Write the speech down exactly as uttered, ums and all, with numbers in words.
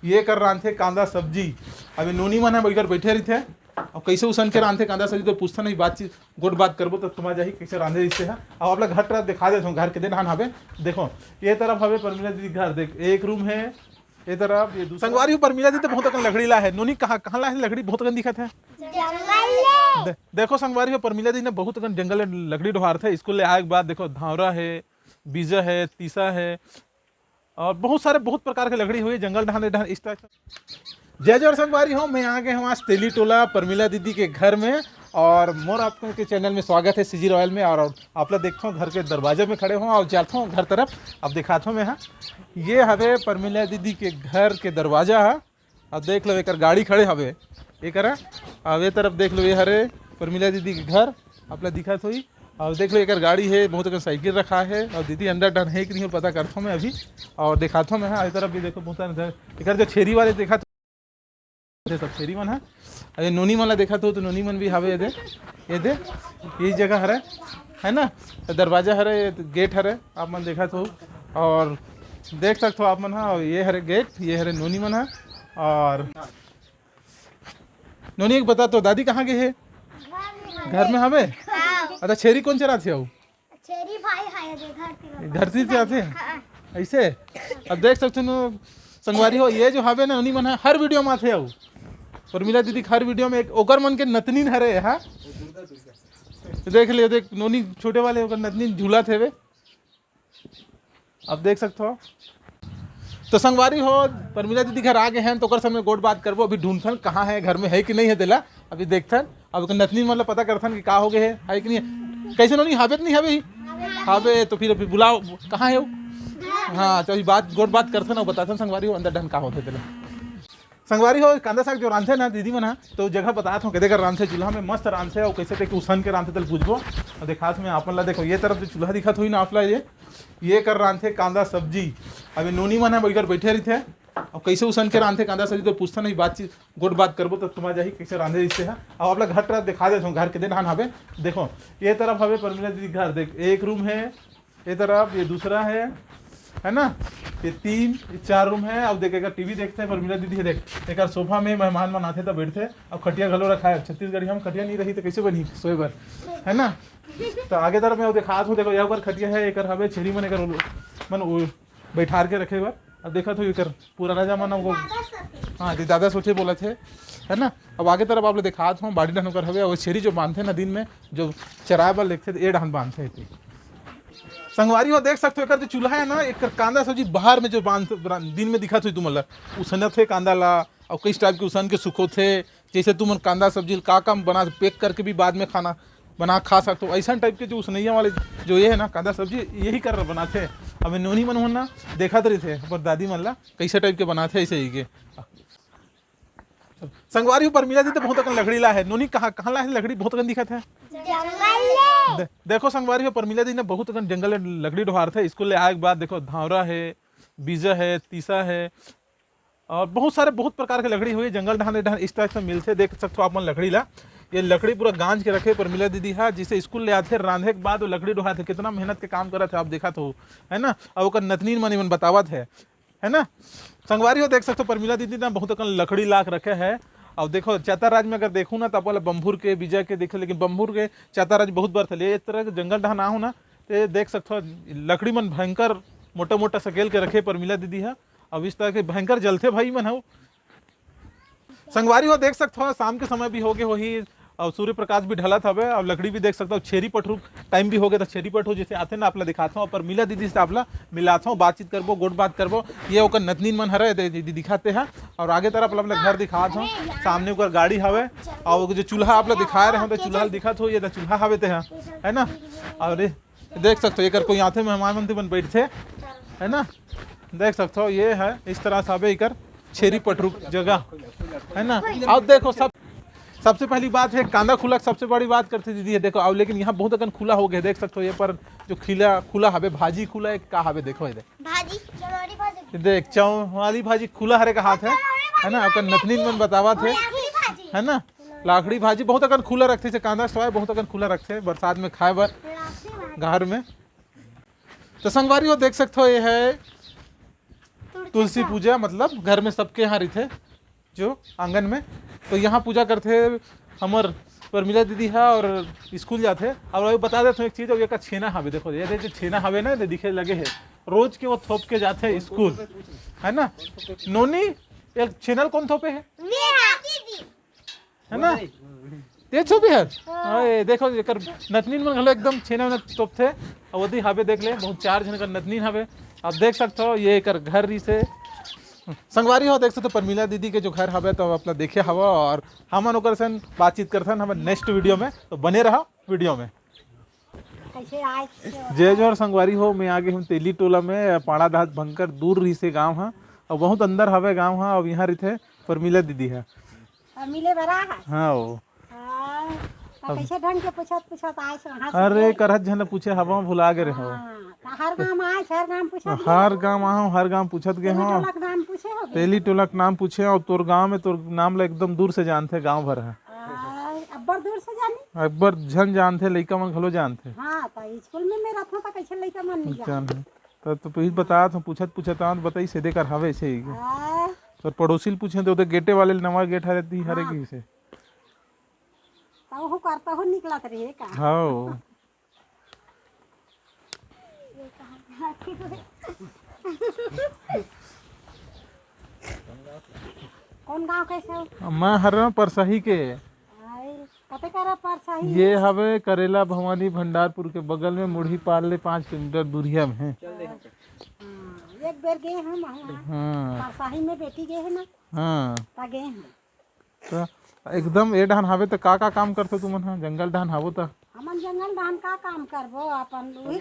ये कर रांधथे कांदा सब्जी। अभी नोनी मन ह इकर बैठे रहिथे, अब कैसे उसन के रांधथे कांदा सब्जी तो पूछता नहीं, बातचीत गोठ बात करबो तो तुम्हारा जाही कैसे रांधे जैसे है। अब आप लोग घर तरफ दिखा देथों, घर के दे धान हवे। देखो, ये तरफ हवे परमिला दीदी घर, देख एक रूम है, ये तरफ ये दूसरा। संगवारी हो, परमिला दीदी तो बहुत अकन लकड़ी ला है। नोनी कहाँ कहाँ ला है लकड़ी, बहुत अकन दिखत है। जंगल ले। दे, देखो संगवारी हो, परमिला दीदी ने बहुत अकन जंगल ले लकड़ी डोहारथे। स्कूल ले आए के बाद देखो धावरा है, बीजा है, तीसा है, और बहुत सारे, बहुत प्रकार के लकड़ी हुई, जंगल डहान डहान इस तरह से। जय जोहार संगवारी हो, मैं आ गए हूँ आज तेली टोला परमिला दीदी के घर में, और मोर आप लोग के चैनल में स्वागत है सीजी रॉयल में। और आप लोग देखो घर के दरवाजे में खड़े हो और जाता हूँ घर तरफ। अब दिखाता हूँ मैं, हाँ, ये हवे परमिला दीदी के घर के दरवाजा है। अब देख लो, एकर गाड़ी खड़े हवे, ये करा। अब ये तरफ देख लो, ये हरे परमिला दीदी के घर, आप ला दिखत होई। और देख लो, एकर गाड़ी है, बहुत अकन साइकिल रखा है। और दीदी अंदर डन है कि नहीं, पता करता हूँ मैं अभी, और दिखाता हूँ मैं। हाँ, ये तरफ भी देखो, बहुत सारे घर, एकर जो छेरी वाले देखा थे, सब छेरी मन है। अरे नोनी मन ला देखा तो, तो नोनी मन भी हवे, ये दे, ये दे, यही जगह हरे, है ना, तो दरवाजा हरे, ये गेट हरे, आप मन देखा तो। और देख सकते हो आप मन, हाँ, ये हरे गेट, ये हरे नोनी मन है। और नोनी, एक बता तो, दादी कहाँ गए है? घर में हवे। हाँ। अच्छा, छेरी कौन चराथे हो? छेरी भाई है, ये घर तीर। घर तीर चराथे? हाँ। ऐसे? अब देख सकते हो संगवारी हो, ये जो हवे ना, नोनी मन ह, हर वीडियो में आथे हो। परमिला दीदी के हर वीडियो में एक ओकर मन के नतनीन हरे, हाँ? तो देख ले, देख नोनी छोटे वाले ओकर नतनीन झूलत हेवे। अब देख सकते हो। तो संगवारी हो, परमिला दीदी घर आ गए हैं, तो ओकर समय गोठ बात करबो। अभी ढूंढथन कहाँ है, घर में है कि नहीं है तेला, अभी देखथन। अब ओकर नतनीन मन ला पता करथन कि का हो गए है, है कि नहीं है। कैसे नोनी, हाबे तो नहीं हाबे ही? हाबे, तो फिर अभी बुलाओ, कहाँ है वो? हाँ, तो अभी बात, गोठ बात करथन और बताथन संगवारी हो, अंदर डहन का होथे तेला। संगवारी हो, कांदा साग जो रांधथे ना दीदी मन ह, तो जगह बतात हो, कदे कर रांधथे, चूल्हा में मस्त रांधथे, और कैसे देख उसन के रांधथे, तेल पूछबो। और देखात में आपन ला देखो, ये तरफ जो चूल्हा दिखत होई ना आप ला, ये, ये कर रांधथे कांदा सब्जी। अभी नोनी मन ह, इकर बैठे रहिथे, और कैसे उसन के रांधथे कांदा सब्जी, तो पूछता नहीं, बातचीत, गोठ बात करबो, तो तुम्हारा जाही कैसे रांधे जैसे है। अब आप ला घर तरफ दिखा देथों, घर के दे धान हवे। देखो, ये तरफ हवे परमिला दीदी घर, देख, एक रूम है, ये तरफ ये दूसरा है, है ना, ये तीन, ये चार रूम है। अब देख, एकर टीवी देखथे, परमिला दीदी है, देख, एकर सोफा में मेहमान मन आथे त बैठथे। अब खटिया घलो रखा है, छत्तीसगढ़ी हम खटिया नहीं रही तो कैसे बनी सोए बर, है ना। तो आगे तरफ में वो दिखात हूँ, देखो, यहाँ पर खटिया है, एकर हवे छेरी मन, एकर मन उ-, बैठार के रखे बर। अब देखत हो, एकर पुराना जमाना को, हाँ, ये दादा सोचे बोलत हे, है ना। अब आगे तरफ आप लोग दिखात हूँ, बाड़ी डहन ओकर हवे, और छेरी जो बांधथे ना दिन में, जो चराए बर लेगथे, तो ए डहन बांधथे एती। संगवारी हो, देख सकते हो, एकर जो चूल्हा है ना, एकर कांदा सब्जी बाहर में जो बांध, दिन में दिखत होई तुमन ला, उसनथे कांदा ला, और कई टाइप के उसन के सुखोथे, जैसे तुमन कांदा सब्जी का काम बना, पैक करके भी बाद में खाना बना खा सकते हो। ऐसा टाइप के जो उसनैया वाले जो ये है ना कांदा सब्जी, यही कर बनाथे। अब नोनी मन होना देखत रहिथे, पर दादी मन ला कैसे टाइप के बनाथे, ऐसे ही के। संगवारी हो, परमिला दीदी तो बहुत अकन लकड़ी ला है। नोनी, कहाँ, कहाँ ला है लकड़ी? बहुत अकन दिखत है। जंगल ले। दे-, देखो संगवारी हो, परमिला दीदी ने बहुत अकन जंगल ले लकड़ी डोहारथे। स्कूल ले आए के बाद देखो, धावरा है, बीजा है, तीसा है, और बहुत सारे, बहुत प्रकार के लकड़ी हुई। जंगल डहान, डहान इस टाइप से मिलथे। देख सकते हो आप मन लकड़ी ला, ये लकड़ी पूरा गांज के रखे परमिला दीदी हा, जिसे स्कूल ले आथे, रांधे के बाद वो लकड़ी डोहाथे। कितना मेहनत के काम करत है, आप देखत हो, है ना। और ओकर नतनीन मन, मन बतावत है, है ना। संगवारी हो, देख सकते हो, परमिला दीदी ना बहुत अकन लकड़ी लाख रखे है। और देखो, चतरा राज में अगर देखू ना, तो अपन ला बम्भूर के, बीजा के देखे, लेकिन बम्भूर के चतरा राज बहुत बरथे। ये तरह के जंगल डहान आहू ना, तो ये देख सकते हो, लकड़ी मन भयंकर मोटा मोटा सकेल के रखे परमिला दीदी है। अब इस तरह के भयंकर जलथे भाई मन हो। संगवारी हो, देख सकते हो, शाम के समय भी होगे होही, और सूर्य प्रकाश भी ढलत हवे, और लकड़ी भी देख सकते हो, छेरी पठरू टाइम भी होगे, तो छेरी पठरू जैसे आथे ना, आप ला दिखात हूँ, और परमिला दीदी से आप ला मिलात हूँ, बातचीत करबो, गोठ बात करबो। ये ओकर नतनीन मन हरे, दे-, दीदी दिखाते हैं, और आगे तरफ आप ला घर दिखात हूँ, सामने ओकर गाड़ी हवे, और वो जो चूल्हा आप ला दिखाए रहे हो, तो चूल्हा दिखात हो, ये तो चूल्हा हवे ते है, है ना। और ये देख सकते हो, एकर कोई आथे मेहमान मन, ते मन बैठथे, है ना। देख सकते हो, ये है, इस तरह से हवे एकर छेरी पठरू जगह, है ना। अब देखो, सब, सबसे पहली बात है, कांदा खुला, सबसे बड़ी बात करते दीदी है, देखो। अब लेकिन यहाँ बहुत अकन खुला हो गया, देख सकते हो, ये पर जो खिला, खुला हवे, भाजी खुला है, का हवे, देखो इधर। भाजी, चौड़ी भाजी। देख, चौवाली भाजी खुला हरे का हाथ है, है ना, ओकर नतनीन मन बतावत है, लाखड़ी भाजी। है ना, लाखड़ी भाजी बहुत अकन खुला रखथे, से कांदा सवाय बहुत अकन खुला रखथे बरसात में खाए बर लाखड़ी भाजी। घर में। तो संगवारी हो, देख सकते हो, ये है तुर-, तुलसी पूजा मतलब घर में सबके यहाँ रहिथे, जो आंगन में, तो यहाँ पूजा करथे हमर परमिला दीदी हा और स्कूल जाथे। और अभी बता देथों एक चीज, अभी एकर छेना हावे, देखो ये दे जो छेना हावे ना, ये दिखे लगे है, रोज के वो थोप के जाथे स्कूल, है ना? नोनी, एक छेना ल कोन थोपे है? है ना? तेज छुपी है। हाँ। ओए, देखो एकर नतनीन मन घलो एकदम छेना में तोपथे। अउ ओदी हावे देख ले, बहुत चार झन कर नतनीन हावे। आप देख सकते हो ये एकर घर रहिसे। संगवारी हो, देख सकते हो परमिला दीदी के जो घर हावे तो अपना देखे हवा और हमन ओकर सन बातचीत करथन हमर नेक्स्ट वीडियो में, तो बने रहा वीडियो में। कैसे आए? जय जोहार संगवारी हो, मैं आ गे हूँ तेली टोला में। पाड़ा दाहत भंकर दूर रहिसे गाँव हा, और बहुत अंदर हवे गाँव हा। अब यहाँ रहिथे परमिला दीदी हा। और मिले बरा है। हाँ, वो। हाँ, तो अब कैसे ढंग के पूछत पूछत आए से वहाँ से अरे, गए? करत झन पूछे, हवा में भुला गे रहे हो। हाँ, तो हर गांव आए से, हर गांव पूछत गए हर हो। गांव आए हूँ, हर गांव पूछत गए तेली हो। टोला के नाम पूछे हो गए? तेली टोला के नाम पूछे, और तोर गांव में तोर नाम ला एकदम दूर से जानथे, गांव भर है। हाँ, अब्बड़ दूर से जानी? अब्बड़ झन जानथे, लइका मन घलो जानथे। हाँ, तो स्कूल में मैं रहता तो कैसे लइका मन नहीं जान। जानथे। तो, तो फिर बता, तो पूछत पूछत आंत बताई से देकर हवे से ही। हाँ। तोर पड़ोसी ल पूछे तो ओदे गेटे वाले ल नवा गेट हरे दी हरे हाँ। की से। तो वो करता हो निकलत रहे का? हाँ। कौन गांव कैसे हो? मैं हर परसही के। आए, कते करा परसही? ये हवे करेला भवानी भंडारपुर के बगल में, मुढ़ी पार ले पाँच किलोमीटर दूरिया में है। हाँ, एक बेर गए हम वहाँ। हाँ। परसही में बेटी गए है ना? हाँ। ता गए हम। तो एकदम ए डहान हावे तो का का काम करथो तुमन हा? जंगल डहान हावो तो? हमन जंगल डहान का काम करबो, अपन उही